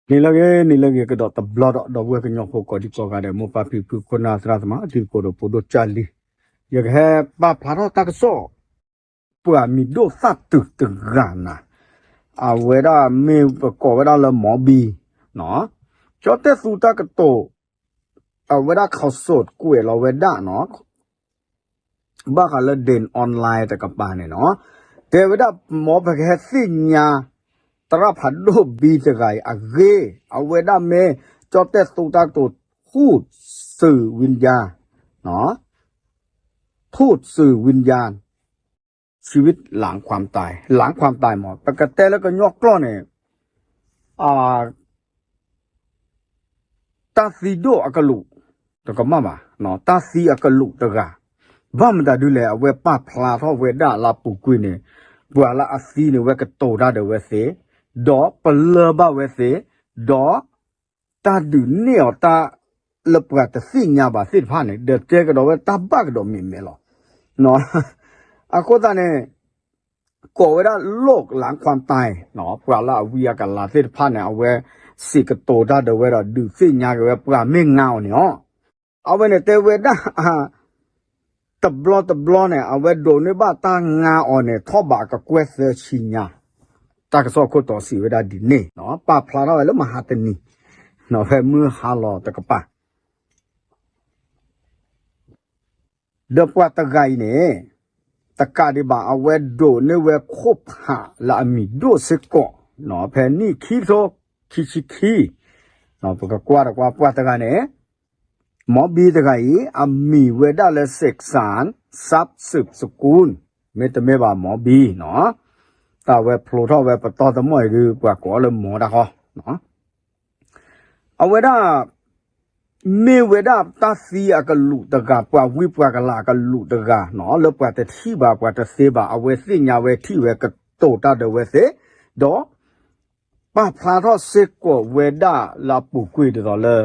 နံၤလၢအဂ့ၤ နံၤလၢအဂ့ၤကဒီးတဘျီဒီး ဒီပုၢ်ဝဲၢ်ကညီဖိကိးဒံကိးဂၤဒဲး မိၢ်ပၢ်ဖံဖု ခိၣ်နၢ်သရၣ်သမါ တံၤသကိးဒီးဖိဒိၣ်ကၢ်လံ, ယကဟဲပာ်ဖျါထီၣ်တၢ်ကစီၣ် ပှၤမံၤဒိၣ်သၣ်တုၤတဂၤနၤ, အဝဲဒၣ်မ့ၢ်ပကိးဝဲဒၣ်လၢမီဘံ, ကၠီၣ်တဲၣ်သူတၢ်ကတိၤ အဝဲဒၣ် ခီၣ်စိးကွဲးလီၤဝဲဒၣ်နီၤ ဘၣ်ဃးလၢ ဒ့ၣ်အီလဲၣ် တကပၤန့ၣ်နီၤ, တဲဝဲဒၣ် မ်ပကဟဲသ့ၣ်ညါ သရၣ်ဖးဒိၣ်ဘံတဂၤအံၤအဂ့ၢ်, အဝဲဒၣ်မ့ၢ် ကၠီၣ်တဲၣ်သူတၢ်ကတိၤ ထူၣ်စုၤဝံယါ ထူၣ်စုၤဝံယါ ဆံဝံးလၢခွါတၢ်, လၢခွါတၢ်မ့ၢ် ပကတဲလၢကညီကျိာ်န့ၣ် တၢ်သံဒိၣ်အကလူး တကမၣ်ဘၣ်, တၢ်သံအကလူးတဂၤ, ဘၣ်မတၤဒုလဲၣ် အဝဲပာ်ဖျါထီၣ်ဝဲဒၣ်လၢအပူၤကွံာ်န့ၣ်, ပှၤလၢအသံန့ၣ် ဝဲကတိၤတၢ်ဒီးဝဲသ့, ဒီးပလၢၢ်ဘၣ်ဝဲသ့, ဒီး တၢ်ဒုးန့ၢ်အီၤတၢ် လၢပှၤတသ့ၣ်ညါဘၣ်သ့ၣ်တဖၣ်န့ၣ် ဒီးတဲကဒီးဝဲတၢ်ဘၣ်ကဒီးမ့ၢ်မဲာ်လီၤ. အဃိသတးန့ၣ် ကိးဝဲဒၣ် လိၣ်လၢခွါတၢ်, ပှၤလၢအဝံအကလၤသ့ၣ်တဖၣ်န့ၣ် အဝဲစံးကတိၤတၢ်ဒီးဝဲဒီး ဒုးသ့ၣ်ညါက့ၤဝဲပှၤမ့ၢ်ငါအီၤန့ၣ်လီၤ. အဝဲန့ၣ်တဲဝဲဒၣ် တဘျီတဘျီန့ၣ် အဝဲဒိးန့ၢ်ဘၣ်တၢ်ငါအီၤန့ၣ် ထီၣ်ဘးအကကွဲၢ်သၢဆံညါ, တၢ်ကစီၣ်ခိၣ်တီစံးဝဲဒၣ်ဒ်န့ၣ်, ပာ်ဖျါထီၣ်ဝဲလၢမဟါတနံၤ, ဖဲမုၢ်ဟါလီၤတကပၤ ဒီးပှၤတဂၤအံၤန့ၣ် တကးဒံးဘၣ် အဝဲဒိးန့ၢ်ဝဲခိၣ်ဖးလၢအမံၤဒိၣ်စ့ၢ်ကီး, ဖဲနံၣ်ခံကထိခံဆံခံ, ပကကွၢ်တကွၢ်ပှၤတဂၤန့ၣ်, မီဘံတဂၤအံၤ အမံၤဝဲဒၣ်လၢ စ့းစၣ် စပ်း စူးစကူၣ်, မ့တမ့ၢ်ဘၣ်မီဘံနီၤ, တၢ်ဝဲဖျိထီၣ်ဝဲပတီၢ်တမီၢ်အံၤဒုး ပှၤကိးအီၤလၢမီတၢ်ဃီ အဝဲဒၣ် မ့ၢ်ဝဲဒၣ်တၢ်သံအကလူးတဂၤ ပှၤဝံပှၤကလၤအကလူးတဂၤနီၤ လၢပှၤတထံၣ်ဘၣ် ပှၤတသ့ဘၣ် အဝဲသ့ၣ်ညါဝဲထံၣ်ဝဲကတိၤတၢ်ဒီးဝဲသ့, ဒီး ပာ်ဖျါထီၣ်စ့ၢ်ကီးဝဲဒၣ်လၢအပူၤကွံာ်ဒ်သိးလၢ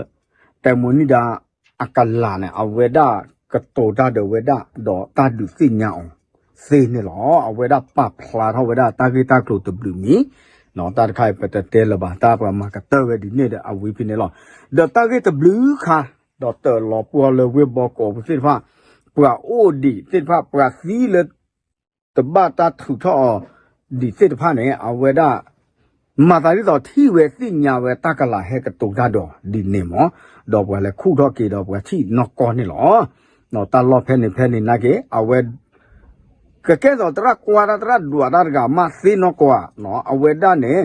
တၢ်မိၣ်န့ၢ်ဒၣ်အကလၤန့ၣ် အဝဲဒၣ်ကတိၤတၢ်ဒီးဝဲဒၣ် ဒီးတၢ်ဒုးသ့ၣ်ညါအီၤသ့န့ၣ်လီၤ. အဝဲဒၣ်ပာ်ဖျါထီၣ်ဝဲဒၣ်တၢ်ဂ့ၢ်တၢ်ကျိၤတဘျုးမံၤ, တၢ်တခါအံၤပတတဲလၢၤဘၣ် တၢ်ပှၤမၤကတၢၢ်ဝဲဒ်န့ၣ်ဒီးအဝံၤဖဲန့ၣ်လီၤ. ဒီးတၢ်ဂ့ၢ်တဘျုးခါ ဒီးတၢ်လီၤပှီၢ်လၢဝ့ၢ်ဘီကီးပူၤသ့ၣ်တဖၣ်, ပှၤအိၣ်ဒံးသ့ၣ်တဖၣ် ပှၤသံလၢ တဘၣ်တၢ်ထုးထီၣ်အီၤဒံးသ့ၣ်တဖၣ်န့ၣ် အဝဲဒၣ် မၤသးဒ်သိးထံၣ်ဝဲသ့ၣ်ညါဝဲတၢ်ကလၤဟဲကတိၤတၢ်ဒီးဒ်န့ၣ်မး, ဒီးပှၤလဲၤခူၣ်ထီၣ်က့ၤဒီးပှၤထံၣ်နီၢ်ကီၢ်န့ၣ်လီၤ. တၢ်လီၢ်ဖဲန့ၣ်ဖဲန့ၣ်နာ်က့ အဝဲ ကကဲသိးသရၣ်ကွၢ်တၢ် သရၣ်ဒွးတၢ်တဂၤမးသ့နီၢ်ကီၢ်ဧါ, အဝဲဒၣ်န့ၣ်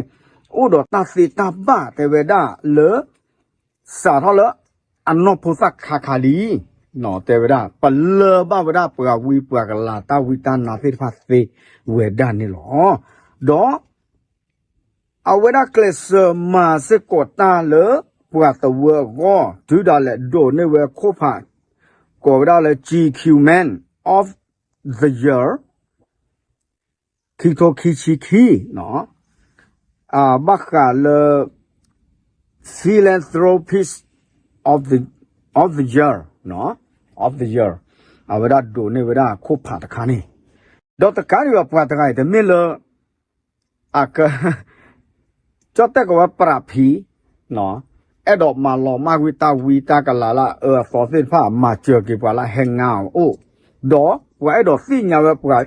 အိၣ်ဒီးတၢ်သ့တၢ်ဘၣ်တဲဝဲဒၣ်လၢ စးထီၣ်လၢအနီၢ်ဖိသၣ်ခါခါလံ, တဲဝဲဒၣ် ပလၢၢ်ဘၣ်ဝဲဒၣ်ပှၤဝံပှၤကလၤတၢ်ဝံတၢ်နါသ့ၣ်တဖၣ်သ့ဝဲဒၣ်န့ၣ်လီၤ. ဒီး အဝဲဒၣ်ကျဲးစၢးမၤစ့ၢ်ကီးတၢ်လၢပှၤသဝၢအဂီၢ် တုၤဒၣ်လဲာ်ဒိးန့ၢ်ဝဲခိၣ်ဖး ကိးဝဲဒၣ်လၢ G Q Man of the Year ခံကထိခံဆံခံ ဘၣ်ဃးလၢ Philanthropist of the, of the Year, of the Year အဝဲဒၣ်ဒိးန့ၢ်ဝဲဒၣ်ခိၣ်ဖးတခါန့ၣ်, ဒီးတကးဒံးဘၣ်ပှၤတဂၤအံၤ တမ့ၢ်လၢ အက ကၠီၣ်တဲၣ်ကဝဲပရးဖံး အဲၣ်ဒိးမၤလီၤမၢ်ကွံာ်တၢ်ဝံတၢ်ကလၤလၢအအၢအသီသ့ၣ်တဖၣ် မၤစၢၤက့ၤပှၤလၢဟဲငါအီၤအိၣ်, ဒီးပှၤအဲၣ်ဒိးသ့ၣ်ညါဝဲပှၤ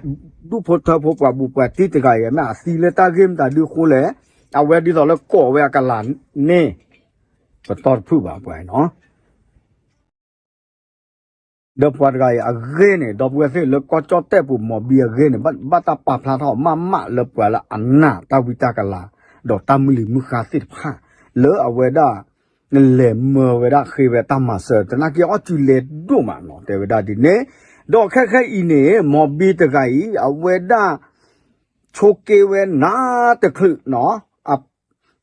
ဒူၣ်ဖိထၢဖိပှၤဘူးပှၤတံၢ်တဂၤအံၤ မ့ၢ်အသံလၢတၢ်ဂ့ၢ်မတၤဒုအဃိလဲၣ်, အဝဲဒ်သိးလၢကိးဝဲအကလၤန့ၣ် ပတီၢ်တဖုၣ်ဘၣ်ပှၤနီၤ ဒီးပှၤတဂၤအံၤအဂ့ၢ်န့ၣ် ဒီပုၢ်ဝဲၢ်သ့ၣ်လၢကီၢ်ကၠီၣ်တဲၣ်ပူၤမီၤဘံအဂ့ၢ်န့ၣ် ဘၣ်တၢ်ပာ်ဖျါထီၣ်မးမးလၢပှၤလၢအနာ်တၢ်ဝံတၢ်ကလၤ ဒီးတၢ်မုၢ်လံၤမုၢ်ဃါသ့ၣ်တဖၣ် လၢအဝဲဒၣ် လဲၤမၢဝဲဒၣ်ဃ့ဝဲတၢ်မၤစၢၤ သနာ်က့အီၣ်စူၤလဲၤဒိၣ်မးနီၤ တဲဝဲဒၣ်ဒ်န့ၣ်, ဒီးခဲခဲအံၤန့ၣ် မီၤဘံတဂၤအံၤ အဝဲဒၣ် ဆိးက့ဝဲနၤတချုးနီၤ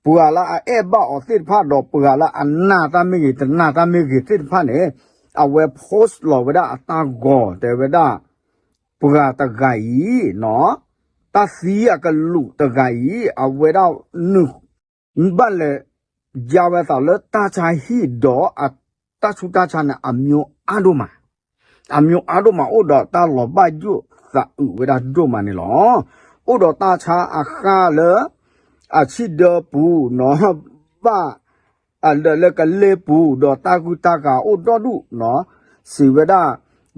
ပှၤလၢအအဲၣ်ဘၣ်အီၤသ့ၣ်တဖၣ် ဒီးပှၤလၢအနာ်တၢ်မ့ၢ်ဂ့ၤ တနာ်တၢ်မ့ၢ်ဂ့ၤသ့ၣ်တဖၣ်န့ၣ် အဝဲ post လီၤဝဲဒၣ်အတၢ်ဂီၤ တဲဝဲဒၣ် ပှၤတဂၤအံၤနီၤ တၢ်သံအကလူးတဂၤအံၤ အဝဲဒၣ်နုာ် ဘၣ်လဲၤယါဝဲသးလၢတၢ်ဆါဟံၣ်ဒီး တၢ်ဆူးတၢ်ဆါန့ၣ် အမျိုးအါဒိၣ်မး, အမျိုးအါဒိၣ်မး အိၣ်ဒီးတၢ်လီၤဘၣ်ယိၣ်သးအုးဝဲဒၣ်ဒိၣ်မးန့ၣ်လီၤ. အိၣ်ဒီးတၢ်ဆါအဃၢ်လၢ အဆံၣ်ဒၢပူၤနီၤ အဝဲဒၣ်အပၢ် အဒၢးလၢကလ့ပူၤ ဒီးတၢ်ဂုၢ်တၢ်ဂၤအိၣ်ဒီဒူၣ်နီၤ, စံးဝဲဒၣ်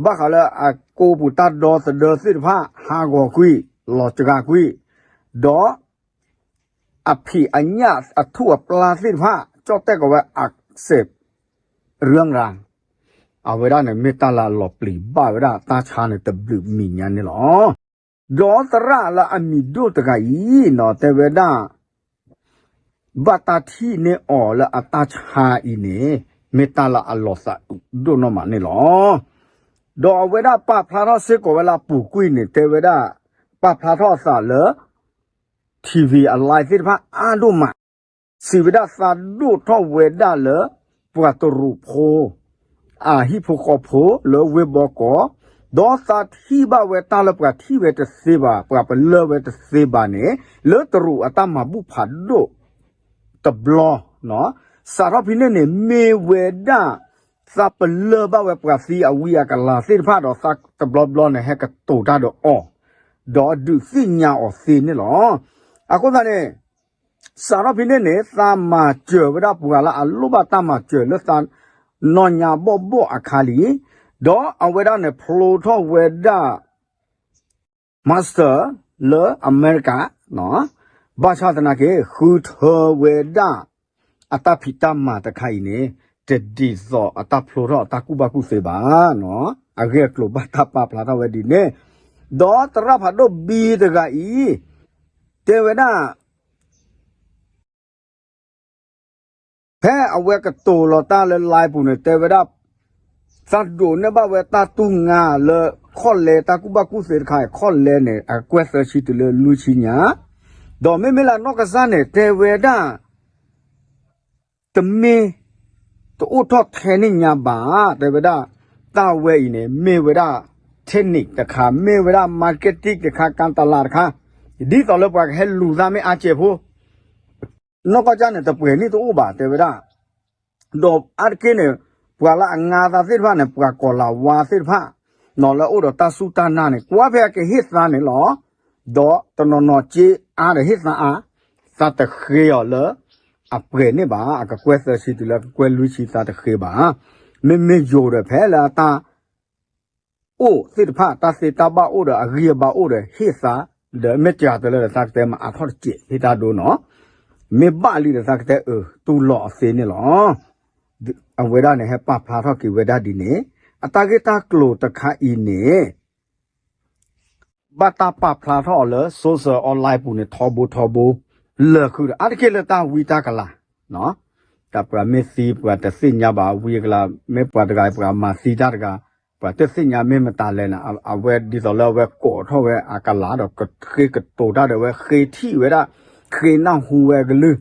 ဘၣ်ဃးလၢအကိးပူၤတၢ်ဒီသဒၢသ့ၣ်တဖၣ် ဟးဂီၤကွံာ် လီၤစှၤကွံာ်, ဒီး အဖံးအညၣ်အထူၣ်အပျၢ်သ့ၣ်တဖၣ် ကၠီၣ်တဲၣ်ကီးဝဲအစဲး ရၢၢ်ရၤ အဝဲဒၣ်န့ၣ် မ့ၢ်တၢ်လၢအလီၤပျံၤဘၣ်ဝဲဒၣ်တၢ်ဆါန့ၣ်တဘျုးမံၤညါန့ၣ်လီၤ. ဒီးသရၣ်လၢအမံၤဒိၣ်တဂၤအံၤနီၤ တဲဝဲဒၣ် ဘၣ်တၢ်ထံၣ်န့ၢ်အီၤလၢအတၢ်ဆါအံၤန့ၣ် မ့ၢ်တၢ်လၢအလီၤသးဒိၣ်နီၢ်မးန့ၣ်လီၤ. ဒီးအဝဲဒၣ်ပာ်ဖျါထီၣ်စ့ၢ်ကီးဝဲလၢအပူၤကွံာ်န့ၣ် တဲဝဲဒၣ် ပာ်ဖျါထီၣ်အသးလၢ ထံၣ်ဝံၤအ live သ့ၣ်တဖၣ်အါဒိၣ်မး, စံးဝဲဒၣ်သးဒိၣ်ထီၣ်ဝဲဒၣ်လၢ ပှၤတရူးဖိ အဟံၣ်ဖိဃီဖိလၢဝ့ၢ်ဘီကီး, ဒီးသးထံၣ်ဘၣ်ဝဲတၢ်လၢပှၤထံၣ်ဝဲတသ့ဘၣ် ပှၤပလၢၢ်ဝဲတသ့ဘၣ်န့ၣ် လၢတရူးအတၢ်မၤဘူၣ်ဖးဒိၣ် တဘျီ, စးထီၣ်ဖဲန့ၣ်န့ၣ် မ့ၢ်ဝဲဒၣ် သးပလၢၢ်ဘၣ်ဝဲပှၤသံအဝံအကလၤသ့ၣ်တဖၣ်ဒီး သးတဘျီဘျီန့ၣ် ဟဲကတိၤတၢ်ဒီးအီၤ, ဒီးဒုးသ့ၣ်ညါအီၤသ့န့ၣ်လီၤ. အဃိသတးန့ၣ် စးထီၣ်ဖဲန့ၣ်န့ၣ် သးမၤစၢၤဝဲဒၣ်ပှၤလၢအလိၣ်ဘၣ်တၢ်မၤစၢၤလၢသးနီၢ်ညါဘီၣ်ဘီၣ်အခါလံ, ဒီးအဝဲဒၣ်န့ၣ်ဖျိထီၣ်ဝဲဒၣ် master လၢအမဲရကၤ, ဘၣ်ဆၣ်သနာ်က့ ဃုထၢဝဲဒၣ် အတၢ်ဖံးတၢ်မၤတခါအံၤန့ၣ် တဒ်သိးအတၢ်ဖျိထီၣ်အတၢ်ကူၣ်ဘၣ်ကူၣ်သ့ဘၣ်, အဂ့ၢ်အကျိၤဘၣ်တၢ်ပာ်ဖျါထီၣ်ဝဲဒ်န့ၣ်, ဒီးသရၣ်ဖးဒိၣ်ဘံတဂၤအံၤ တဲဝဲဒၣ် ဖဲအဝဲကတိၤလီၤတၢ်လၢ live ပူၤန့ၣ် တဲဝဲဒၣ် သးဒိးန့ၢ်ဘၣ်ဝဲတၢ်တူၢ်ငါလၢ ခီၣ်လဲတၢ်ကူၣ်ဘၣ်ကူၣ်သ့တခါအံၤ ခီၣ်လဲန့ၣ် အကကွဲၢ်သၢဆံတုၤလၢလွံၢ်ဆံညါ, ဒီးမ့မ့ၢ်လၢနီၢ်ကစၢ်န့ၣ် တဲဝဲဒၣ် တမ့ၢ် တအိၣ်ထီၣ်ထဲန့ၣ်ညါဘၣ်, တဲဝဲဒၣ် တၢ်ဝဲအံၤန့ၣ် မ့ၢ်ဝဲဒၣ် technique တခါ မ့ၢ်ဝဲဒၣ် marketing တခါ ကၣ်တလးတခါ, ဒ်သိးလၢပှၤကဟဲလူၤသးမ့ၢ်အါစဲးဖိ နီၢ်ကီၢ်ကၢ်န့ၣ် တပှဲၤန့ၣ်တအိၣ်ဘၣ် တဲဝဲဒၣ်, ဒီးအါတက့ၢ်န့ၣ် ပှၤလၢအငါသးသ့ၣ်တဖၣ်န့ၣ် ပှၤကီၤလၤဝါသ့ၣ်တဖၣ် နီၤလၢအအိၣ်ဒီးတၢ်စူၢ်တၢ်နာ်န့ၣ် ကွၢ်ဖဲအကဟ့ၣ်သါန့ၣ်လီၤ. ဒီးတနီၤနီၤက့အါဒီးဟ့ၣ်သါအါ, သးတဃ့အီၤလၢ အပှဲၤန့ၣ်ဘၣ်, အကကွဲၢ်သၢဆံတုၤလၢအကကွဲၢ်လွံၢ်ဆံသးတဃ့ဘၣ်. မ့မ့ၢ်ယိၤဒီးဖဲလၢအတၢ် အိၣ်သ့ၣ်တဖၣ် တၢ်သ့တၢ်ဘၣ်အိၣ်ဒီးအဂံၢ်အဘါအိၣ်ဒီးဟ့ၣ်သါ, ဒီးမ့ၢ်တဂၤတလၢဒီးသးကတဲမၤအါထီၣ်တစဲး ဟ့ၣ်တၢ်ဒိနီၤ, မ့ၢ်ဘၣ်လံဒီးသးကတဲအၢ တူၢ်လိာ်အီၤသ့န့ၣ်လီၤ. အဝဲဒၣ်န့ၣ် ဟဲပာ်ဖျါထီၣ်က့ၤဝဲဒၣ်ဒ်န့ၣ်, အတၢ်ဂ့ၢ်တၢ်ကျိၤတခါအံၤန့ၣ် ဘၣ်တၢ်ပာ်ဖျါထီၣ်အီၤလၢ social online ပူၤန့ၣ် ထီဘိထီဘိ လၢာ်ဃုာ်ဒီး အါတက့ၢ်လၢတၢ်ဝံတၢ်ကလၤ, တၢ်ပှၤမ့ၢ်သံ ပှၤတသ့ၣ်ညါဘၣ်အဝံအကလၤ, မ့ၢ်ပှၤတဂၤ ပှၤမၤသံတၢ်တဂၤ, ပှၤတသ့ၣ်ညါမ့ၢ်မတၤလဲၣ်န့ၣ် အဝဲဒ်သိးလၢအဝဲကိးထီၣ်ဝဲအကလၤဒီး ကဃ့ကတိၤတၢ်ဒီးဝဲ ဃ့ထံၣ်ဝဲဒၣ်, ဃ့နၢ်ဟူဝဲအကလုၢ်,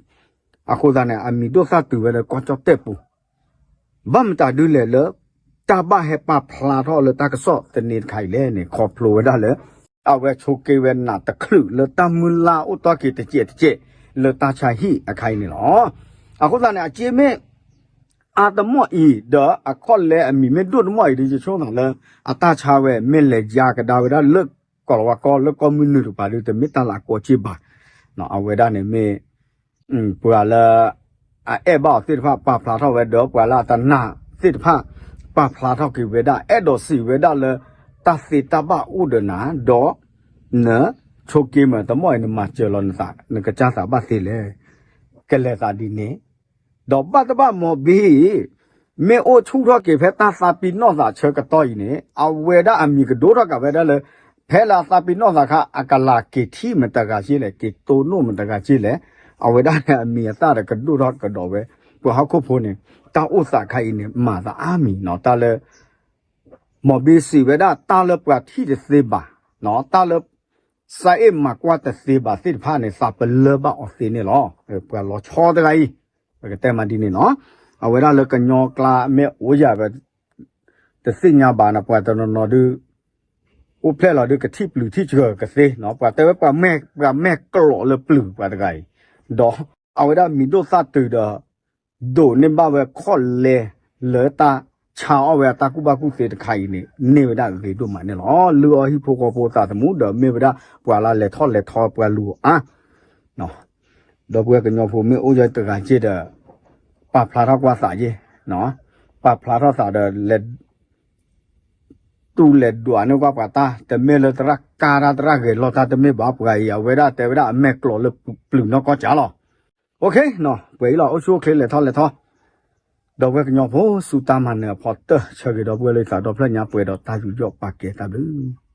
အဃိသတးန့ၣ် အမံၤဒိၣ်သၣ်တုၤဝဲလၢကီၢ်ကၠီၣ်တဲၣ်ပူၤ ဘၣ်မတၤဒုလဲၣ်လၢ တၢ်ဘၣ်ဟဲပာ်ဖျါထီၣ်လၢတၢ်ကစီၣ်သန့တခါအံၤလဲၣ်န့ၣ် ခီဖျိဝဲဒၣ်လၢ အဝဲဆိးက့ဝဲနးတချုးလၢတၢ်မုၢ်လၢ်အိၣ်တီၢ်က့ၤတစဲးတစဲး လၢတၢ်ဆါဟံၣ်အခါအံၤန့ၣ်လီၤ. အဃိသတးန့ၣ် အစ့မ့ၢ် အါတမီၢ်အံၤ ဒီးအခီၣ်လဲအမံၤမ့ၢ်ဒိၣ်တမီၢ်အံၤဒီး ယဆိကမိၣ်လၢ အတၢ်ဆါဝဲ မ့ၢ်လဲၤယါကဒါဝဲဒၣ်လၢ ကီၢ်လီၤဝါကီၢ် လၢကီၢ်မုၢ်နုာ်တကပၤဒီး တမ့ၢ်တၢ်လၢအကီကၠ့ၢ်ဘၣ်. အဝဲဒၣ်န့ၣ်မ့ၢ် ပှၤလၢ အအဲၣ်ဘၣ်အီၤသ့ၣ်တဖၣ် ပာ်ဖျါထီၣ်ဝဲဒီး ပှၤလၢအတနာ်သ့ၣ်တဖၣ် ပာ်ဖျါထီၣ်က့ၤဝဲဒၣ် အဲၣ်ဒိးစံးဝဲဒၣ်လၢ တၢ်သ့တၢ်ဘၣ်အိၣ်ဒီးနၤ ဒီး နဆိးက့မးတမီၢ်အံၤ နမၤစၢၤလီၤနသး နကစၢ်သးဘၣ်သ့လဲၣ်. ကလဲၤသးဒ်န့ၣ် ဒီးဘၣ်တဘၣ်မီၤဘ့အံၤ မ့ၢ်အိၣ်ဆူၣ်ထီၣ်က့ၤဖဲတၢ်သးပ့ၤနီၣ်သးဆၢကတီၢ်အံၤန့ၣ် အဝဲဒၣ်အမံၤကဒိၣ်ထီၣ်ကးဝဲဒၣ်လၢ ဖဲလၢအသးပ့ၤနီၣ်သးခါ အကလၤက့ၤထံၣ်မတၤဂၤက့လဲၣ် က့ၤတိၢ်နီၣ်မတၤဂၤက့လဲၣ်. အဝဲဒၣ်န့ၣ်အမံၤအသၣ်ဒီးကဒိၣ်ထီၣ်ကဒီးဝဲ ပှၤဟီၣ်ခိၣ်ဖိန့ၣ် တၢ်အိၣ်သးခါအံၤန့ၣ် မၤသးအါမံၤနီၤ တၢ်လၢ မီၤဘ့စံးဝဲဒၣ် တၢ်လၢပှၤထံၣ်တသ့ဘၣ်, တၢ်လၢ စးအ့ၣ်မၤကွၢ်တသ့ဘၣ်သ့ၣ်တဖၣ်န့ၣ် သးပလၢၢ်ဘၣ်အီၤသ့န့ၣ်လီၤ. ပှၤလီၤဆီတဂၤအံၤ ပကတဲမးဒ်န့ၣ်နီၤ. အဝဲဒၣ်လၢကညီကျါမ့ၢ်အိၣ်ယၤဝဲ တသ့ၣ်ညါဘၣ်န့ၣ် ပှၤတနီၤနီၤဒုး အိၣ်ဖျဲၣ်လီၤဒုးကထံၣ်ပျုၤထံၣ်စှၤကသ့နီၤ. ပှၤတဲဝဲပှၤမဲာ်ကျိးလၢပျုၤပှၤတဂၤအံၤ ဒီးအဝဲဒၣ်မံၤဒိၣ်သၣ်တုၤဒီး ဒိးန့ၢ်ဘၣ်ဝဲခီၣ်လဲ လၢတၢ်ဆါအီၣ်ဝဲအတၢ်ကူၣ်ဘၣ်ကူၣ်သ့တခါအံၤန့ၣ် န့ၢ်ဝဲဒၣ်ဂ့ၤဒိၣ်မးန့ၣ်လီၤ. လုၢ်အီၣ်ဟံၣ်ဖိဃီဖိသးသမူဒီးမ့ၢ်ဝဲဒၣ်ပှၤလၢလဲၤထီၣ်လဲၤထီပှၤလူၤအီၤအါ ဒီပုၢ်ဝဲၢ်ကညီဖိမ့ၢ်အိၣ်ယတဂၤက့ဒီး ပာ်ဖျါထီၣ်ကွၢ်သးယ့ၣ်, ပာ်ဖျါထီၣ်သးဒီးလဲၤ တူၢ်လဲၤဒွးန့ၢ်ကွၢ်ပှၤတၢ်, တမ့ၢ်လၢသရၣ်ကါတၢ် သရၣ်ဂဲၤလိာ်တၢ် တမ့ၢ်ဘၣ်ပှၤအံၤ အဝဲဒၣ်တဲဝဲဒၣ်အမဲာ်ကျိးလၢပျုၤနီၢ်ကီၢ်ကၠးလီၤ. ပှဲၤအံၤလီၤ အိၣ်ဆူၣ်အိၣ်ချ့လဲၤထီၣ်လဲၤထီ, ဒီပုၢ်ဝဲၢ်ကညီဖိ စူၢ်တၢ်မၤနၢၤအဖီတၢၢ် ဆၢဂ့ၤဒီပုၢ်ဝဲၢ်လၢသးဒီဖျၢၣ်ညါပှဲၤဒီးတၢ်ယူးယီၣ်ပာ်ကဲတၢ်ဘျုး